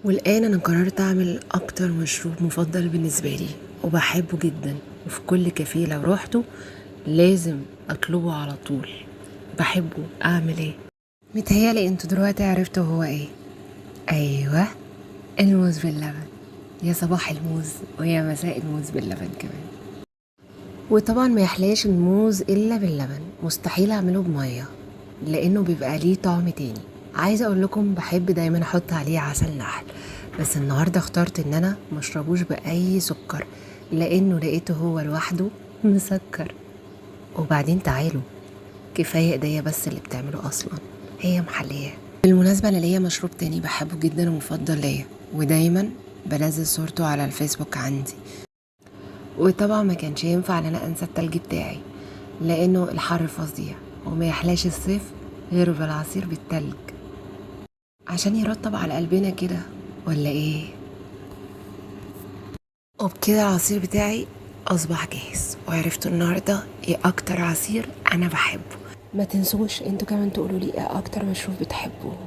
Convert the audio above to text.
والآن أنا قررت أعمل أكتر مشروب مفضل بالنسبة لي وبحبه جدا، وفي كل كافيه لو روحته لازم أطلبه على طول. بحبه. أعمل إيه؟ متهيألي انتوا دلوقتي عرفتوا هو إيه. أيوه، الموز باللبن. يا صباح الموز ويا مساء الموز باللبن كمان. وطبعا ما يحلاش الموز إلا باللبن، مستحيل أعمله بمية لأنه بيبقى ليه طعم تاني. عايزة أقول لكم بحب دايما أحط عليه عسل نحل، بس النهاردة اخترت إن أنا مشربوش بأي سكر لأنه لقيته هو لوحده مسكر. وبعدين تعالوا، كفاية ايديا بس اللي بتعمله أصلا، هي محلية. بالمناسبة أنا ليا مشروب تاني بحبه جدا ومفضل ليا، ودايما بنزل صورته على الفيسبوك عندي. وطبعا ما كانش ينفع ان انا انسى التلج بتاعي لانه الحر فظيع وما يحلاش الصيف غير بالعصير بالتلج عشان يرطب على قلبنا كده، ولا ايه؟ وبكده العصير بتاعي اصبح جاهز، وعرفت النهارده ايه اكتر عصير انا بحبه. ما تنسوش انتوا كمان تقولوا لي ايه اكتر مشروب بتحبوه.